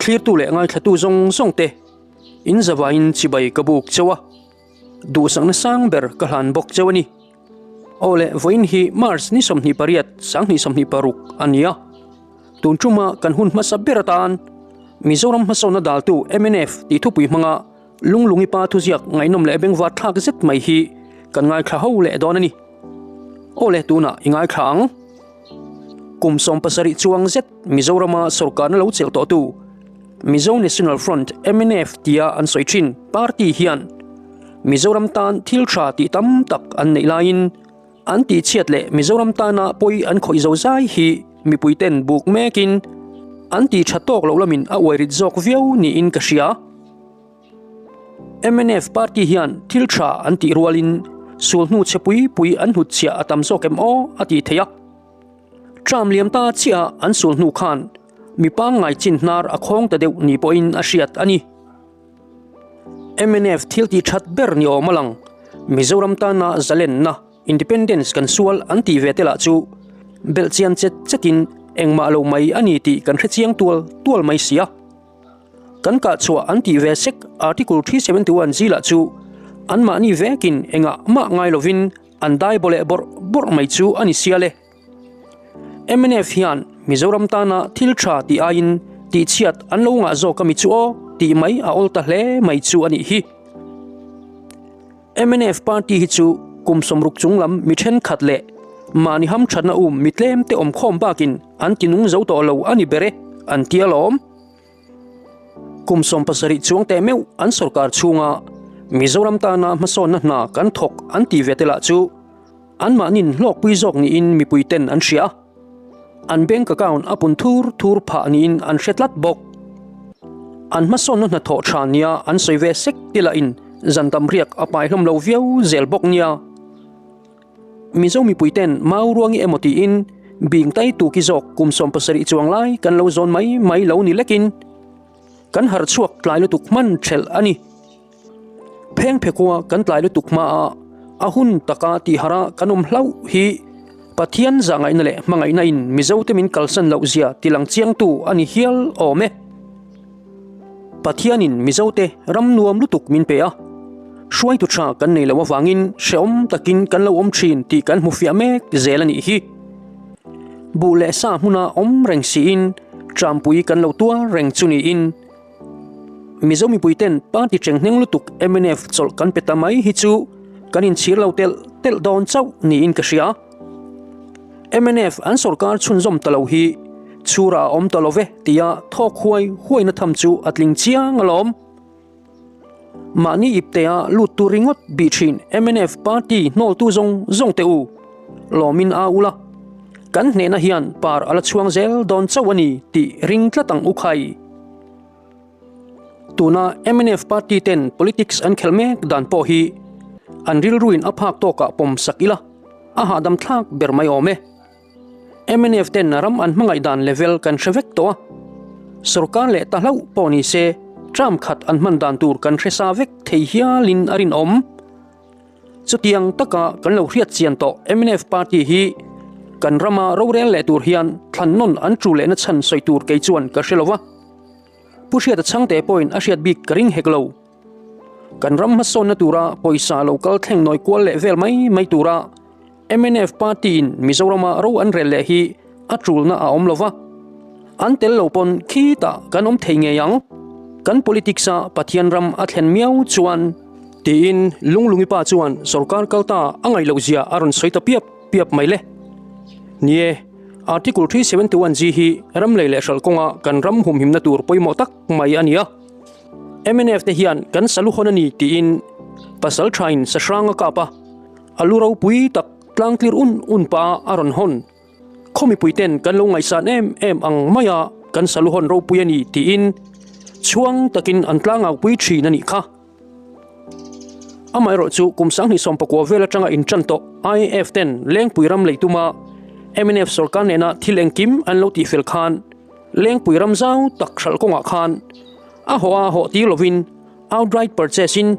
Thlirtu leh ngaithlatu zawng zawng te in zavaiin chibai ka buk cheu a, duhsakna sang ber ka hlan bawk cheu a ni. Aw le, vawiin hi March ni 28, 2026 a ni a. Tun tuma kan hun hmasa ber atan Mizoram hmasawnna daltu mnf tih thupui hmanga Lunglungi pa thuziak ngaihnawm leh bengvar thlak zet mai hi kan ngaithla ho leh dawn a ni. Aw le, tunah i ngaithla ang. Kum 70 chuang zet Mizorama sorkarna lo chelh tawhtu Mizo National Front, mnf, tia an sawi thin party hian Mizoram tan thil tha tih tam tak an neih laiin an tihchhiat leh Mizoram tana pawi an khawih zo zai hi mipuiten buk mekin an tih tha tawk loh lamin a uai rit zawk viau niin ka hria. Mnf party hian thil tha an tih rualin sul hnu chhe pui pui an hnut chhiah a tam zawk em aw a tih theih a. Tram liam ta chiah an sul hnu khan mi pangngai chin hnar a khawng ta deuh ni pawhin a hriat a ni. Mnf thil tih that ber ni awm a lang. Mizoram tana zalenna, Independence, kan sual an tih ve te lah chu belhchian chet chetin engmah lo mai a ni tih kan hrechiang tual tual mai si a. Kan kah chhuah an tih ve sek Article 371 zila chu anmahni vekin engah mah ngai lovin an dai baw leh bawrh bawrh mai chu a ni sial e. Mnf hian Mizoram tana thil tha tih aiin tihchhiat an lo ngah zawk ami chu aw tih mai a awl ta hle mai chu a nih hi. Mnf party hi chu kum 60 chung lam mi thenkhat leh mahni hamthatna um mi tlem te awmkhawm bakin an ti nung zo tawh lo a ni ber e an ti alawm. Kum 70 chuang teh meuh an sorkar chhunga Mizoram tana hmasawnna hna kan thawk an tih ve te lah chu anmahnin hlawkpui zawk niin mipui ten an hria a, an bank account a pun thur thur phah niin an hre tlat bawk. An hmasawnna hnathawh tha nia an sawi ve sek te lahin zan tam riak a pai hlawm lo viau zel bawk nia. Mizo mipui ten mau ruangi emaw tiin bing tai tuki zawk kum 70 chuang lai kan lo zawn mai mai lo ni lekin kan harh chhuak tlai lutuk hman thelh a ni. Pheng phekua kan tlai lutuk hmaa a hun taka tihhara kan awm hlauh hi Pathian zahngaihna leh hmangaihna in Mizo te min kalsan loh zia tilang chiangtu a ni hial awm e. Pathianin Mizote ram nuam lutuk min pe a, hruaitu tha kan nei loh avangin hrehawm takin kan lo awm thin tih kan hmu fiah mek zel a nih hi. Buh leh sa hmuna awm reng siin Trampui kan lo tuar reng chu niin Mizo mipuiten party chenghneng lutuk mnf chawlh kan pe ta mai hi chu kan inchhir lo telh telh dawn chauh niin ka hria. Mnf an sorkar chhunzawm ta lo hi chhura a awm ta lo ve tia thawk huai huaina tham chu a tling chiang alawm. Mahni iptea lut tur ringawt bih thin mnf party hnawltu zawng zawng teh u lawmin a ula, kan hnehna hian par a la chhuang zel dawn chauh a ni tih ring tlat ang u khai. Tuna mnf party ten politics an khelh mek dan pawh hi an rilruin a phak tawkah pawm sak ila a hahdam thlak ber mai awm e. Mnf ten ram an hmangaih dan level kan hre vek tawh a, sorkar leh ta hlauh pawh ni se term khat an hman dan tur kan hre sa vek thei hialin a rinawm. Chutiang taka kan lo hriat chian tawh mnf party hi kan rama rorel leh tur hian thlannawn an tu lehna chhan sawi tur kei chuan ka hre lo va. Pu Hriata Chhangte pawhin a hriat bik ka ring hek lo. Kan ram hmasawnna tura pawisa lo kal thleng nawi kual leh vel mai mai tura mnf party in Mizorama ro an rel leh hi a tulna a awm lo va. An tel lo pawn khitah kan awm thei ngei ang. Kan politics a Pathian ram a thlen miau chuan. Tiin Lunglungi pa chuan sorkar kalta a ngaih loh zia a rawn sawi ta piap piap mai le. Ni e, Article 371 G hi ram lei leh hralh kawnga kan ram humhimna tur pawimawh tak mai a ni a. Mnf te hian kan salu hawn a ni tiin pasal thain sahrang a kap a, a lu ropui tak tlangtlir un un pah a rawn hawn. Khaw mipuiten kan lo ngaihsan em em ang maia kan salu hawn ropui a ni tiin chhuang takin an tlangaupui thin a nih kha. Amaherawh chu kum 2019 vel atanga intan tawh IAF ten Lengpui ram lei tuma mnf sorkar nena thil engkim an lo tihfel khan Lengpui ram zau tak hralh kawngah khan a hawh a hawh tir lovin outright purchase in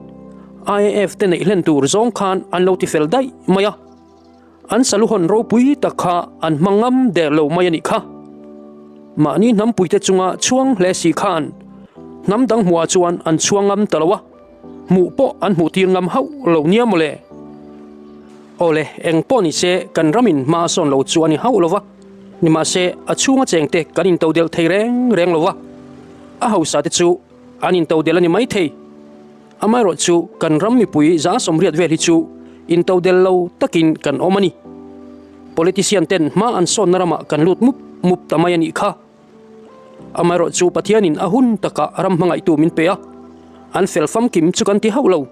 IAF te neih hlen tur zawng khan an lo tifel daih mai a, an salu hawn ropui tak kha an hmang ngam der lo mai a nih kha. Mahni hnampuite chunga chhuang hle si khan hnam dang hmuhah chuan an chhuang ngam ta lo a, hmuh pawh an hmuh tir ngam hauh lo nia mawle. Awle, eng pawh ni se kan ramin hma a sawn lo chu a ni hauh lo va, nimahse a chhunga chengte kan intodelh thei reng reng lo va, a hausa te chu an intodelh a ni maithei. Amaherawh chu kan ram mipui 180 vel hi chu intodelh lo takin kan awm a ni. Politician ten hma an sawnna ramah kan lut mup mup ta mai a nih kha. Amaherawh chu Pathianin a hun takah ram hmangaihtu min pe a, an fel famkim chu kan ti hauh lo.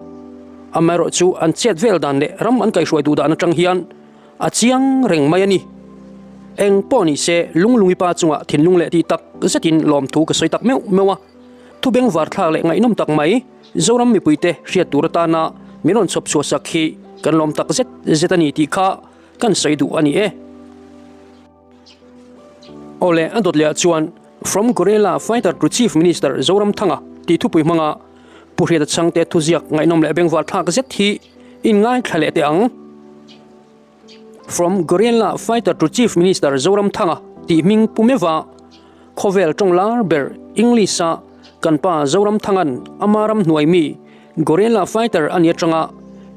Amaherawh chu an chet vel dan leh ram an kaihhruai duh dan atang hian a chiang reng mai a ni. Eng pawh ni se Lunglungi pa chungah thinlung leh tih tak zetin lawmthu ka sawi tak meuh meuh a. Thu bengvar thlak leh ngaihnawm tak mai Zoram mipuite hriat tur atana min rawn chhawp chhuah sak hi kan lawm tak zet zet a ni tih kha kan sawi duh a ni e. Awle a dawt lehah chuan From Guerrilla Fighter to Chief Minister Zoramthanga tih thupui hmanga Pu Hriata Chhangte thuziak ngaihnawm leh bengvar thlak zet hi inngaithla leh teh ang. From Guerrilla Fighter to Chief Minister Zoramthanga tih hming pu meuha khawvel tawng lar ber English-a kan pa Zoramthanga'n ama ram hnuai mi Guerrilla Fighter a nih atanga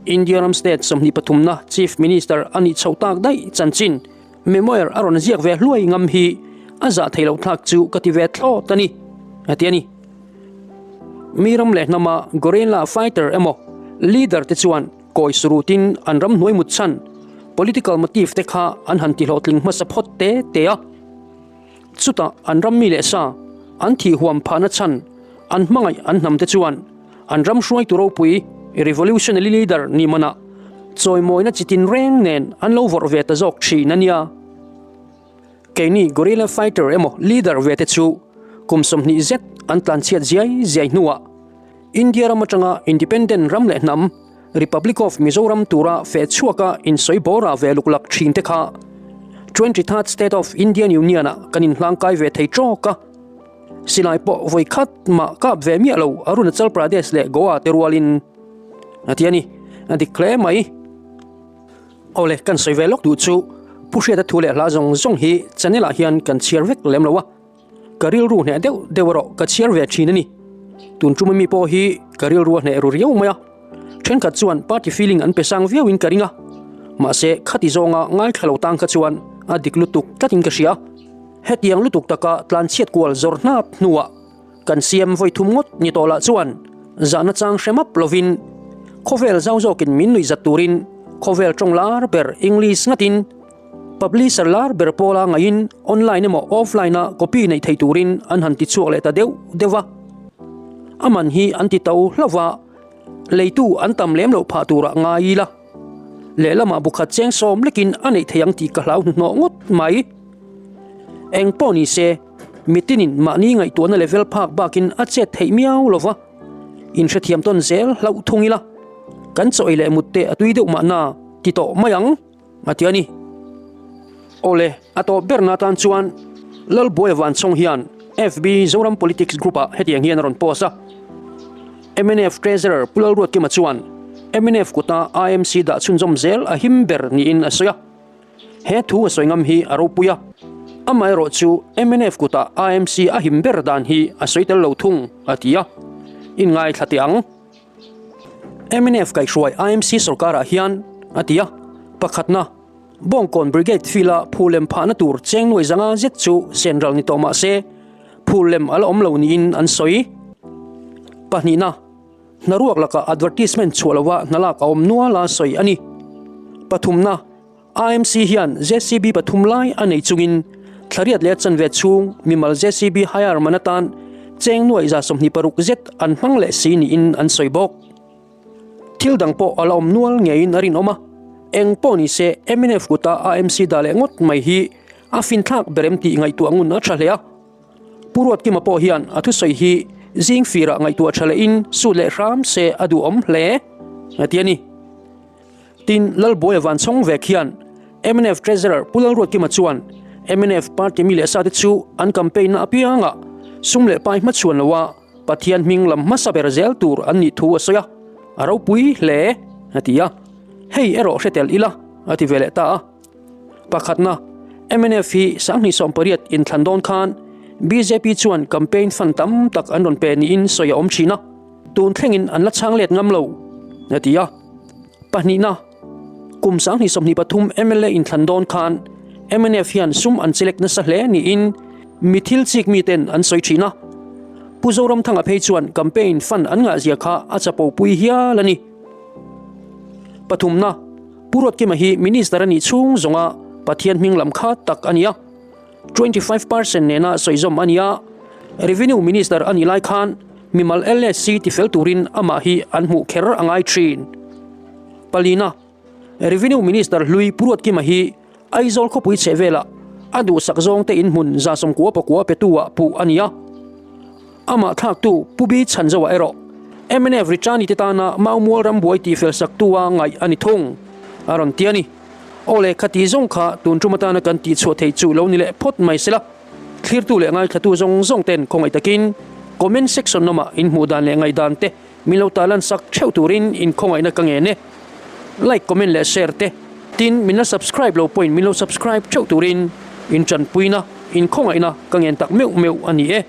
India ram state 23na Chief Minister a nih chhoh tak daih chanchin memoir a rawn ziak ve hluai ngam hi a zah theih loh thlak chu ka ti ve thlawt a ni, a ti a ni. Mi ram leh hnama Guerrilla Fighter emaw leader te chuan Kawi surutin an ramhnuai mut chhan political motive te kha an han tihlawhtling hmasa phawt te te a. Chutah an ram mi leh sa an thih huam phahna chhan an hmangaih an hnam te chuan an ram hruaitu ropui revolutionary leader ni manah chawimawina chitin reng nen an lo vawrh ve ta zawk thin a nia. Keini guerrilla fighter emaw leader ve te chu kum 20 zet an tlanchhiat ziai ziai hnuah India ram atanga independent ram leh hnam Republic of Mizoram tura feh chhuaka insawi bawra ve luklak thin te kha 23rd State of Indian Union ah kan inhlangkai ve thei tawk a. Silai pawh vawi khat mah kap ve miah lo Arunachal Pradesh leh Goa te rualin a ti a ni. A dik hle mai. Awle, kan sawi ve lawk duh chu Pu Hriata thu leh hla zawng zawng hi channel ah hian kan chhiar vek lem lo a. Ka rilru hneh deuh deuh erawh ka chhiar ve thin a ni. Tun tum ami pawh hi ka rilru a hneh ru riau mai a. Thenkhat chuan party feeling an pe sang viauin ka ring a. Mahse khati zawnga ngaithla lo tang kha chuan a dik lutuk tlatin ka hria. Hetiang lutuk taka tlanchhiat kual zawr hnap hnuah kan siam vawi thum ngawt ni tawh lah chuan zahna chang hre map lovin khawvel zau zawkin min nuihzat turin khawvel tawng lar ber English ngatin Publisher lar ber pawla ngaihin online emaw offline a copy neih thei turin an han ti chhuak leh ta deuh deuh a. A man hi an ti to hlauh a, leitu an tam lem loh phah turah ngai ila. Lehlamah bukhat cheng sawm lekin a neih thei ang tih ka hlau hnuhnawh ngawt mai. Eng pawh ni se, mitinin mahni ngaihtuahna level phak bakin a chet theih miau lo va, inhrethiam tawn zel hlauh thung ila, kan chaw ei leh mut te a tui deuh mahna ti tawh mai ang. A ti a ni. Awle, a tawp berna atan chuan Lalbuaia Vanchhawng hian FB Zoram Politics Group-ah hetiang hian a rawn post a. Mnf Treasurer Pu Lalruatkima chuan mnf kuta IMC dah chhunzawm zel a him ber niin a sawi a. He thu a sawi ngam hi a ropui a. Amaherawh chu mnf kuta IMC a him ber dan hi a sawi tel lo thung, a ti a. Inngaithla teh ang. Mnf kaihhruai IMC sorkarah hian a ti a, pakhatna, Bawngkawn Brigade field-a phul lem phahna tur cheng nuai zanga zet chu senral ni tawh mah se, phul lem a la awm lo niin an sawi. Pahnihna, hnaruak lakah advertisement chhuah lova hnalak a awm nual a sawi a ni. Pathumna, IMC hian JCB pathum lai a nei chungin thlariat leh a chanve chhung mimal JCB hire man atan cheng nuaih 26 zet an hmang leh si niin an sawi bawk. Thil dang pawh a la awm nual ngeiin a rinawm a, eng pawh ni se mnf kuta IMC dah leh ngawt mai hi a finthlak ber em tih ngaihtuah ngun a tha hle a. Pu Ruatkima pawh hian a thusawi hi zing firah ngaihtuah tha lehin sut leh hram se a duhawm hle a ti a ni. Tin, Lalbuaia Vanchhawng vek hian mnf Treasurer Pu Lalruatkima chuan mnf party mi leh sate chu an campaign na apiangah sum leh pai hmachhuan loa Pathian hming lam hmasa ber zel tur an nih thu a sawi a, a ropui hle a ti a. Hei erawh hre tel ila a ti ve leh ta a. Pakhatna, mnf hi 2018 inthlan dawn khan. Bjp chuan campaign fund tam tak an rawn pe niin sawi a awm thin a, tun thlengin an la chhang let ngam lo, a ti a. Pahnihna, kum 2023 mla inthlan dawn khan mnf hian sum an chelek nasa hle niin mi thil chik miten an sawi thin a. Pu Zoramthanga phei chuan campaign fund an ngahzia kha a chapo pui hial a ni. Pathumna, Pu Ruatkima hi Minister a nih chhung zawnga Pathian hming lam kha tak a ni a, 25 percent nena sawizawm a ni a, Revenue Minister a nih lai khan mimal LSC tifel turin amah hi an hmuh kher a ngai thin. Palina, Revenue Minister hlui Pu Ruatkima hi Aizawl khawpui chheh velah a duhsak zawngte inhmun 94 petu-ah puh a ni a. Amah thlaktu Pu Bi Chhanzoa erawh mnf Richani te tana Maumual rambuai tihfel saktu-a ngaih a ni thung, a rawn ti a ni. Aw le, khati zawng kha tun tum atana kan tihchhuah theih chu lo ni leh phawt mai sela, thlirtu leh ngaithlatu zawng zawng ten khawngaih takin comment section lamah in hmuh dan leh ngaihdan te min lo tarlan sak theuh turin in khawngaihna ka ngen e. Like, comment leh share te, tin min la subscribe lo pawhin min lo subscribe theuh turin in tanpuina, in khawngaihna ka ngen tak meuh meuh a ni e.